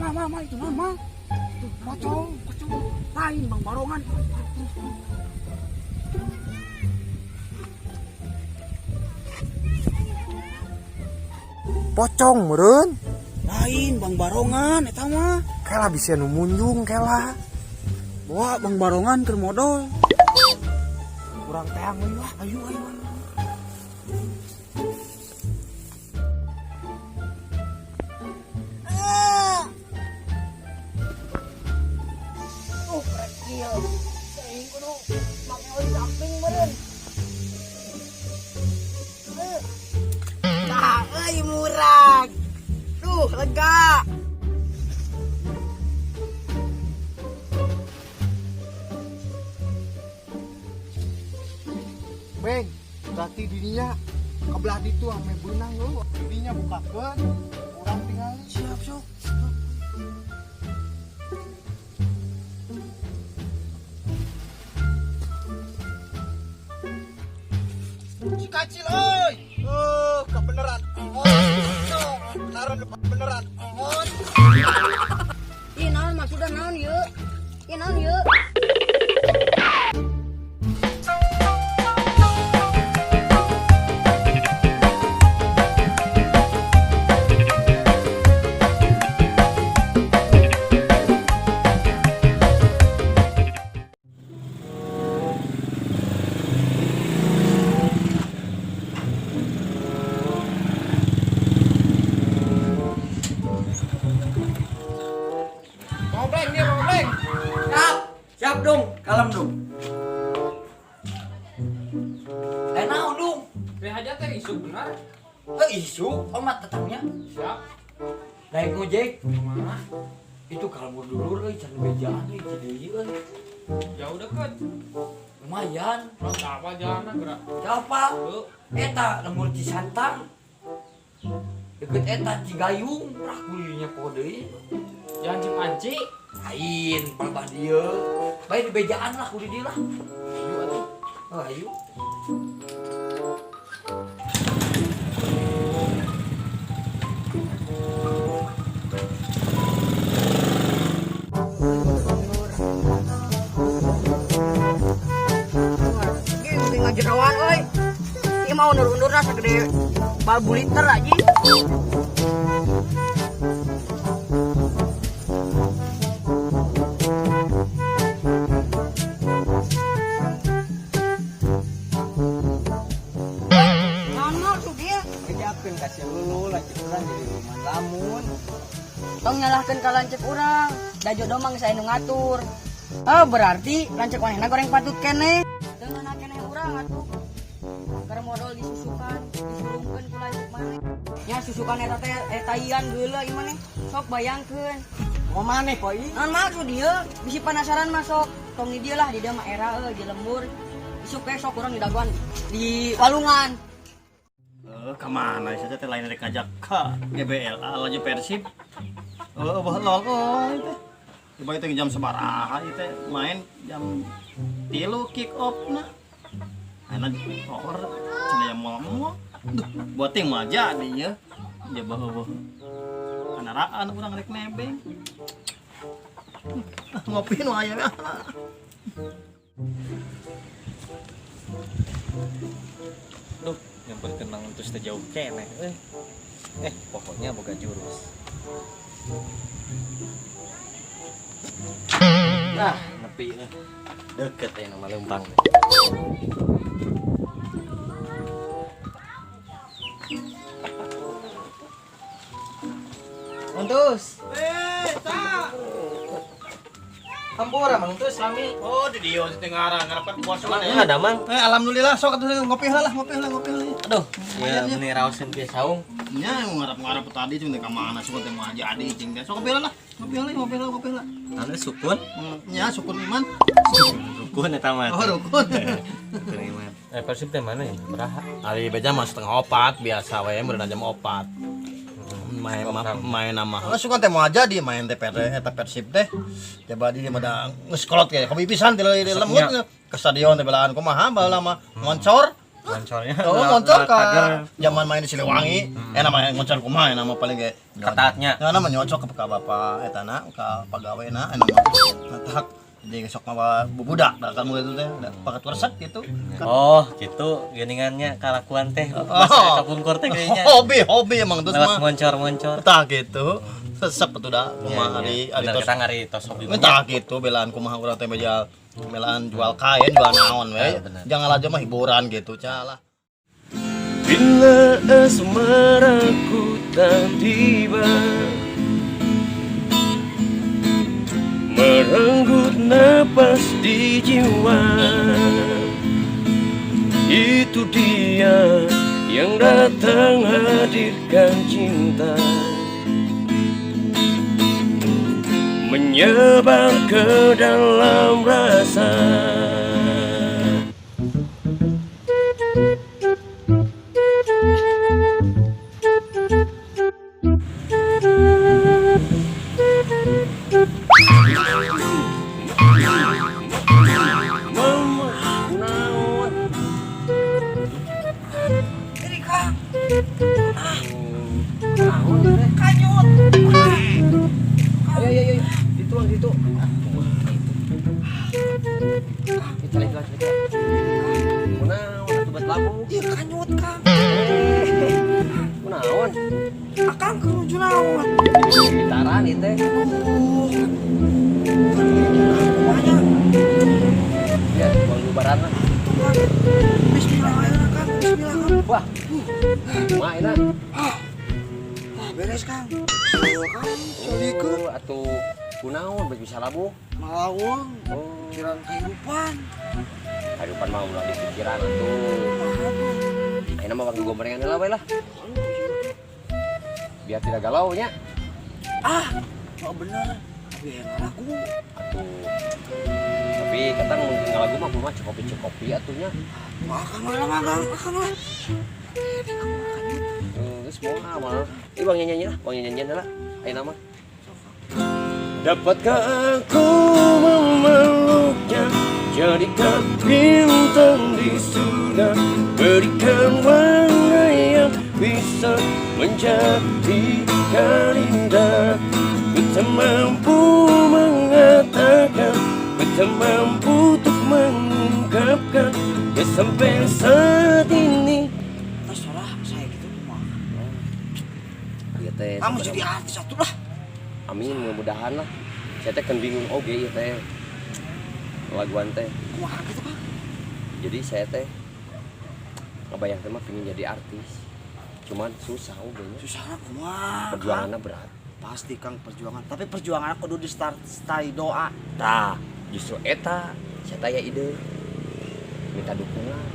Ma, ma, ma, itu naon, ma? Tuh, pocong, pocong. Lain Bang Barongan. Pocong meureun. Lain Bang Barongan eta mah. Kela bisa nu munjung kela. Bawa Bang Barongan keur modol. Kurang teang euy lah. Ayo, ayo, ayo. Oh, kecil. Sering kudu make oli samping meureun. Tah, euy murah. Duh, lega. Beng, berarti dirinya kebelah ditu ame beunang lu. Dirinya bukakeun, urang tinggal. Siap, sok. Si kacil euy. Oh, kebenaran. Oh, beneran beneran. Oh. Ih, naon maksudna naon ieu? Ih, naon ieu? Mau blank dia, mau blank. Siap, siap dong, kalem dong. Eh naon dong? Teh aja teh isu benar. Eh isu, omat tetangnya. Siap. Naik ngojek. Kemana? Itu kalau mau dulur euy can bejaan euy Cideui euy. Jauh deket. Lumayan. Terus apa jalan gerak? Siapa? Tuh. Eta lembur Cisantang. Deket eta Cigayung, rah kulinya poho deui. Jalan Cipanci. Lain, palebah dieu. Bae di bejaan lah kudu dieu lah. Ayo atuh. Oh, ayo. Ih, mending ngajeroan euy. Ieu mah undur-undurna sagede bal buliter aja. Naon maksud dia? Bejakeun ka si Lulu lanceuk urang jadi luman lamun. Tong nyalahkeun ka lanceuk urang. Da jodoh mah geus aya nu ngatur. Ah, berarti lanceuk manehna goreng patut keneh. Teu ngeunah keneh urang atuh. Keur modal disusukan, disurungkeun ku lanceuk maneh. Nya susukan eta teh taian geuleuh ieu maneh. Sok bayangkeun. Mau maneh koi? Naon maksud dieu? Bisi penasaran mah sok. Tong di dieu lah, di dieu mah era euy, di lembur. Isuk we sok urang di dagoan di walungan. Eh, kemana sih teh lain rek ngajak ka GBLA laju Persib. Oh, bah lol oh teh. Coba itu jam sabaraha ieu teh main jam 3 kick off na. Ayeuna power cenah yang moal-moal. Duh, buat ting mah jadi ya. Ya beuh. Kanaraan urang rek nebeng. Ngopi nu aya. Duh, nyamperkeun Mang Entus teh jauh keneh euy. Eh, pokoknya boga jurus. Nah, nepi euy. Deket aya nama leumpang teh. Entus. Eh, ta. Hampura Mang Entus rame. Oh, di dieu teh ngarang ngarapan puasa Emang ada Mang? Eh, alhamdulillah sok atuh ngopi heula lah, ngopi heula, ngopi heula. Aduh, ya meni raoseun kieu saung. Nya ngarap-ngarap tadi cing teh ka mana sok teh moal jadi cing teh. Sok ngopi heula lah, ngopi heula, ngopi heula, ngopi heula. Anu sukun? Nya sukun iman. Rukun eta mah. Oh, rukun. Rukun iman. Eh, Persib teh mana ya? Beraha. Ari beja mah 3:30 biasa we meureun jam 4. Main main nama. Oh, suka teh moal jadi main teh eta Persib teh. Coba di mah da geus kolot ge kopi pisan ti lemut ke stadion teh belaan kumaha baheula mah ngoncor. Ngoncornya. Oh, ngoncor ka zaman main di Siliwangi. Enak mah ngoncor kumaha enak mah paling ge. Ketatnya. Nah, nama nyocok ke bapak etana ka pagawena enak mah. Matak jadi sok mawa bubudak da kamu itu teh da pakat resep gitu. Oh, gitu geningannya kalakuan teh. Masa kapungkur teh kayaknya. Hobi, hobi emang terus Lewat mah. ngoncor-ngoncor. Tah gitu. Resep atuh da kumaha ari ari Bener, tos. kita ngari tos hobi. Tah gitu belaan kumaha urang teh beja belaan jual kain, jual naon we. Ya, bener. Jangan aja mah hiburan gitu calah. Bila asmaraku tak tiba, merenggut napas di jiwa, itu dia yang datang hadirkan cinta, menyebar ke dalam rasa. Mama, naon? Ini Kang. Naon teh? Kanyut. Ayo ayo ayo. Itu Mang, itu. Itu lagi lagi. Kunaon atuh bet labu? Ieu kanyut Kang. Kunaon? Akang kenuju naon? Gitaran ieu teh. Kumanya? Ya, buang bubaran lah. Bismillahirrahmanirrahim Kang. Bismillah Kang. Wah. Kumaha enak? Ah, beres Kang. Kang, colikeun. Oh, atuh kunaon geus bisa labuh? Malawang, Oh, pikiran kehidupan. kehidupan mah ulah dipikiran atuh. Kumaha tuh? Ayeuna mah bagi gorengan heula we lah. Biar tidak galau nya. Ah, oh bener. Tapi yang lagu. Atuh. Tapi kata mun ngalagu mah kumaha cukupi-cukupi atuh nya. Wah, Kang lah, Kang, Kang lah. Geus moal mah. Ih bang nyanyi lah, bang nyanyi lah. Ayeuna mah. Dapatkah aku memeluknya, jadikan bintang di surga, berikan warna yang bisa menjadikan indah. Ku tak mampu mengatakan, ku tak mampu untuk mengungkapkan, ya sampai saat ini. Terserah saya gitu kumaha. Ieu teh. Kamu jadi artis atuh lah. Amin, mudah-mudahan lah. Saya teh kan bingung oge ieu teh. Laguan teh. Kumaha gitu, Kang? Jadi saya teh ngebayang teh mah pingin jadi artis. Cuman susah oge nya. Susah lah kumaha. Perjuangannya berat. Pasti Kang perjuangan, tapi perjuangan kudu di start start doa. Tah, justru eta saya tanya ide minta dukungan.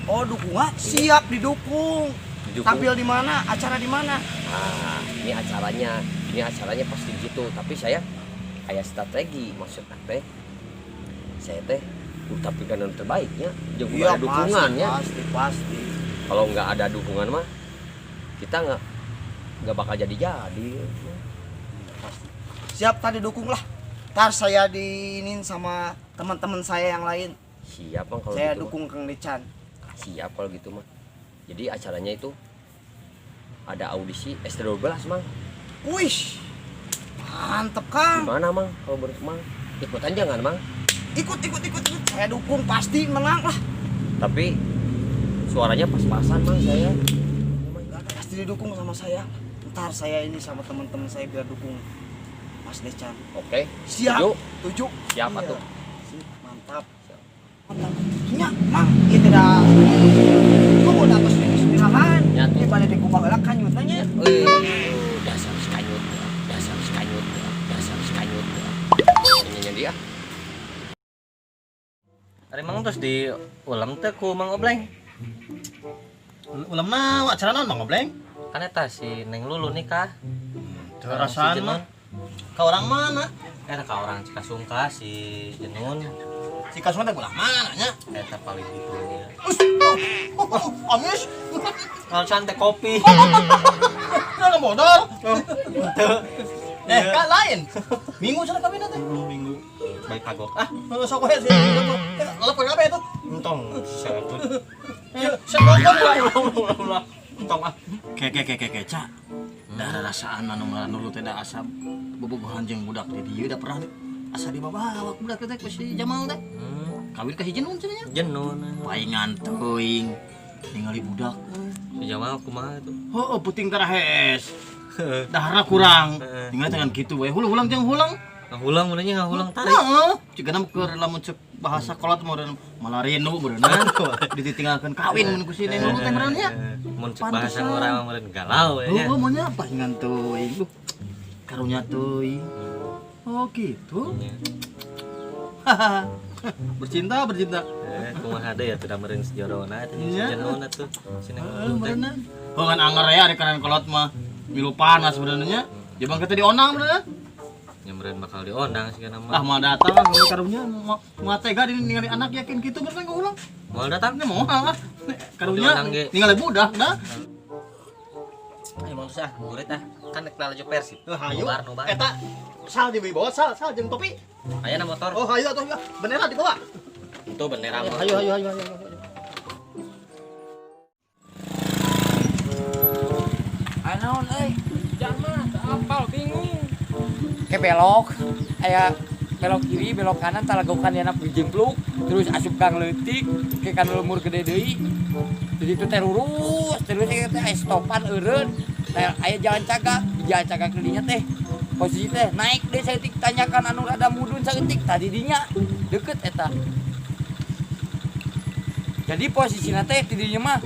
Oh, dukungan siap didukung. Didukung. Tampil di mana? Acara di mana? Ah, ini acaranya pasti gitu. Tapi saya aya strategi maksudnya teh. Saya teh tampilkan yang terbaiknya, jeung kudu ada dukungannya. Iya, Pasti, pasti. Kalau nggak ada dukungan mah kita nggak bakal jadi-jadi. Pasti. Siap tadi dukung lah. Ntar saya diinin sama teman-teman saya yang lain. Siap Bang kalau Saya gitu mah. dukung Kang Decan. Siap kalau gitu mah. Jadi acaranya itu ada audisi ST12, Mang. Wih, mantep Kang. Gimana, Mang? Kalau menurut Mang, ikutan jangan, Mang? Ikut, ikut, ikut, ikut. Saya dukung pasti menang lah. Tapi suaranya pas-pasan, Mang, saya. Pasti didukung sama saya. Ntar saya ini sama teman-teman saya biar dukung Mas Decan. Oke. Siap. Setuju? Tujuh. Siap Iya. atuh. Sip, mantap. Mantap. Nya, Mang, ieu tidak tunggu da tos bismillahan. Ya, tuh. Ieu bade dikumbah heula kanyutna nya. Eh, dasar si kanyut, dasar si kanyut, dasar si kanyut. Nyanyi dia. Ari Mang terus di ulam teh ku Mang Obleng. Ulam mah acara naon Mang Obleng? Kan eta si Neng Lulu nikah. Teu rasaan Si Jenun. mah. Ka orang mana? Eta ka orang Cikasungka si Jenun. Si Kasung teh belah mana nya? Eta paling gitu ya. Oh, amis. Kalau teh kopi. Nggak modal. Eh, kak lain. Minggu sana kawin teh. Minggu. Baik kagok. Ah, Sok we sih. Lelep kabeh itu. Tong, saya tuh. Ulah, Tong ah. Ke ke ke ke ke ca. Da rasaan anu ngaran dulu teh da asa bobogohan jeung budak di dieu da pernah asa dibawa budak teh ku si Jamal teh. Kawin ka si Jenun cenah nya. Jenun. Paingan teuing ningali budak. Si Jamal kumaha itu? Heueuh puting tarahes. Dahara kurang. Ningali teh kan kitu we hulu-hulang jeung hulang. Ngahulang mun nya ngahulang tarik. Heeh, cigana keur lamun cek bahasa kolot meureun malarinu meureunna ditinggalkeun kawin mun ku si Neng Lulu teh meureun nya. Mun cek bahasa urang meureun galau we nya. Heueuh mun nya palingan teuing. Duh, karunya teuing. Oh gitu. Hahaha. Bercinta, bercinta. Kumaha deui atuh da meureun sejorona eta jeung si Iya. Jenun atuh. Si Neng Heeh, Lulu teh. meureunna. Heuh kan anger ya ari karen kolot mah milu panas meureunna nya. Jebang kita dionang meureunna. Nya meureun bakal dionang sigana mah. Ah moal datang lah karunya moal tega ningali anak yakin kitu meureun ulang. Moal datang? Nya moal lah. Karunya Dionang ge. ningali budak dah. Emang susah, murid ah. Kan rek lalajo Persib. Heuh hayu. Nobar, nobar. Eta sal dibawa sal, sal jeung topi. Aya na motor. Oh hayu atuh ya. Bendera dibawa. Itu bendera mah. Hayu hayu hayu hayu. hayu. Aya naon euy? Jangan mah, apal bingung. Ke belok, aya belok kiri, belok kanan talagokan dina jempluk, terus asup kang leutik, ke kan lemur gede deui. Jadi itu teh lurus, terus teh teh aya stopan eureun, teh aya jalan cagak, di jalan cagak dinya teh posisi teh naik deh saeutik tanyakan anu rada mudun saeutik tadi dinya deket eta. Jadi posisina teh ti dinya mah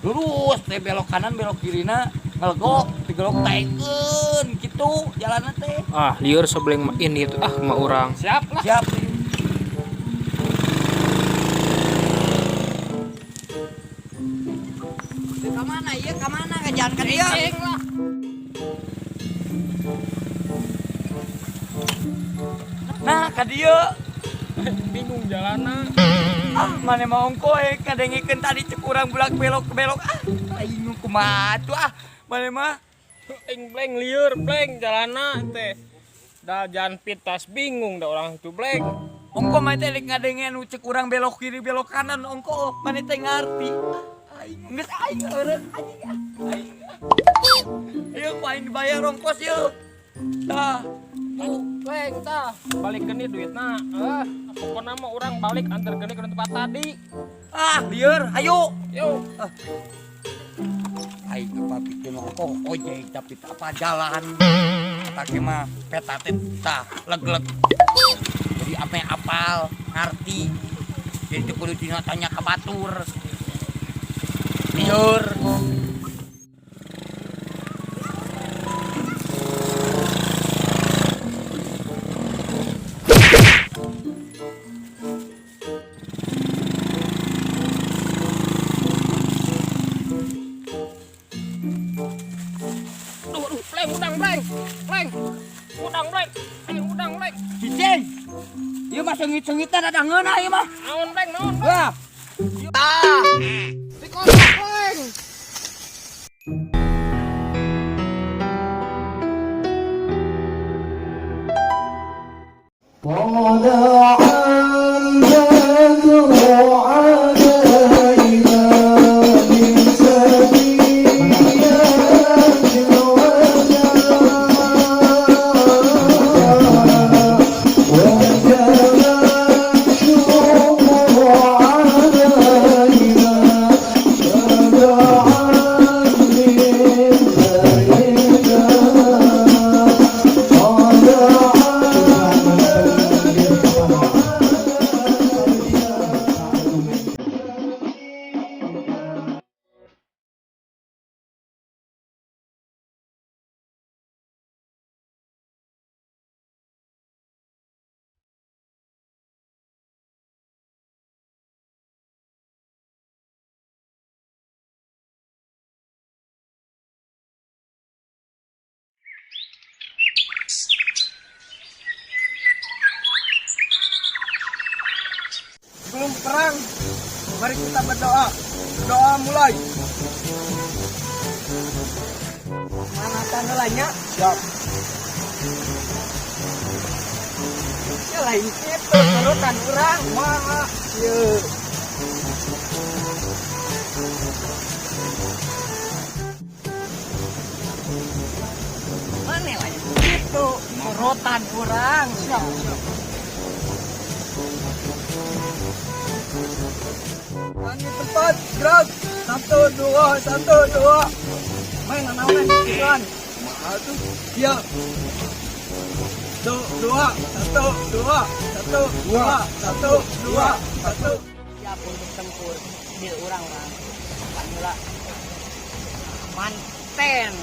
lurus teh belok kanan belok kirina ngelegok digelok taekeun gitu jalanna teh. Ah, lieur sebleng mah ini tuh ah mah urang. Siap lah. Siap. Teu ka mana ieu ka mana ka jalan ka dieu? lah. Nah, ka dieu. Bingung jalanna. Ah, mana mau ongko kadengikeun tadi cek urang bulak belok belok ah. Aing kumaha tuh ah. Mana mah Aing bleng lieur bleng jalanna teh. Da jalan pintas bingung da orang itu bleng. Ongko mah teh rek ngadengen nu cek urang belok kiri belok kanan ongko mana teh ngarti. Aing geus aing eureun anjing ah. Aing. Ieu ku aing dibayar ongkos ieu. Tah. Tuh, bleng tah. Balikeun ieu duitna. Ah, pokona mah urang balik anterkeun ke tempat tadi. Ah, lieur, ayo. Yo. Aing apa bikin ongko ojek tapi tak apa jalan. Kata mah peta teh tah leg-leg. Jadi apa yang apal, ngarti. Jadi teu kudu tina tanya ka batur. Lieur. Duh, duh, bleng udang bleng. Bleng. Udang bleng. Ayo udang bleng. Cicing. Ieu mah seungit-seungitan ada ngeunah ieu mah. Naon bleng, naon bleng. Wah. Tah. Dikotok bleng. Sebelum perang, mari kita berdoa. Doa mulai. Mana tanggalannya? Siap. Ya lain kitu turutan urang. Wah, ieu. Rotan urang. Siap, siap. Kami tempat gerak. Satu dua satu dua. Main naon gituan. Kumaha tuh? Iya. Satu dua satu dua satu dua satu dua satu. Siap untuk tempur. Deal urang urang. Panula. Manten.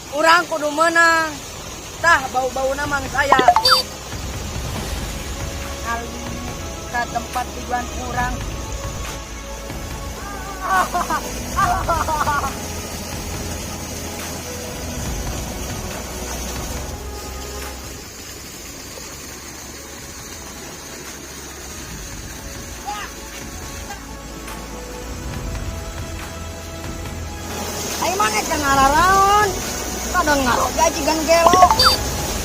Urang kudu menang. Tah bau-bau mang saya. Kali ke tempat tujuan urang. Ayo mana kan ngararaon? Kadang ngaroga jigan gelo.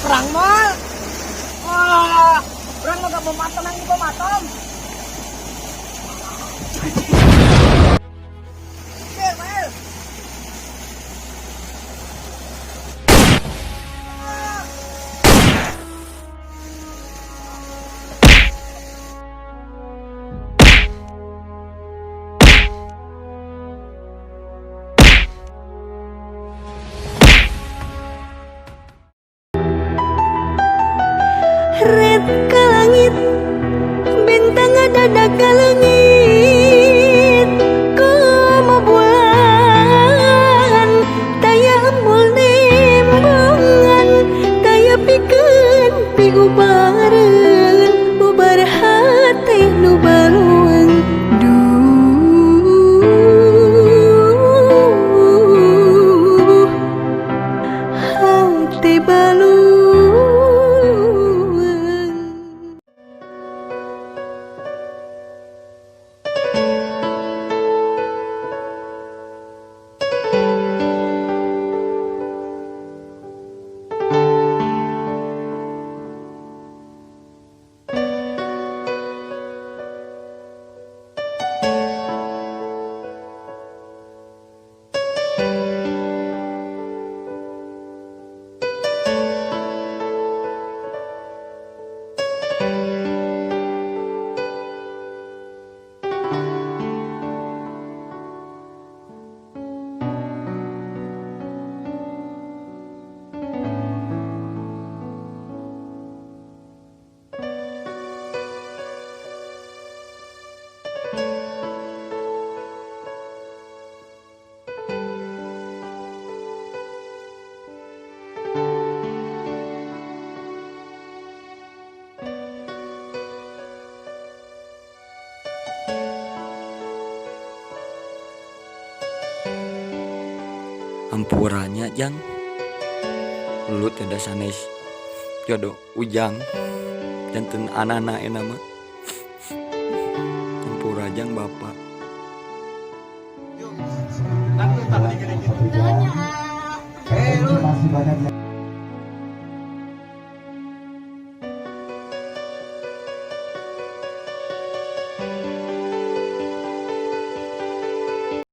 Perang mal. Wah, urang mah gak bom atom yang di bom atom. Mael, Mael. Red ke langit bintang ada ke langit komo bulan taya embul nembongan taya pikeun pigubareun bubar hate nu baluang duh hate baluang. Hampuranya jang lu tidak sanes jodoh ujang janten anana ena mah hampura jang bapak. Eh, lu.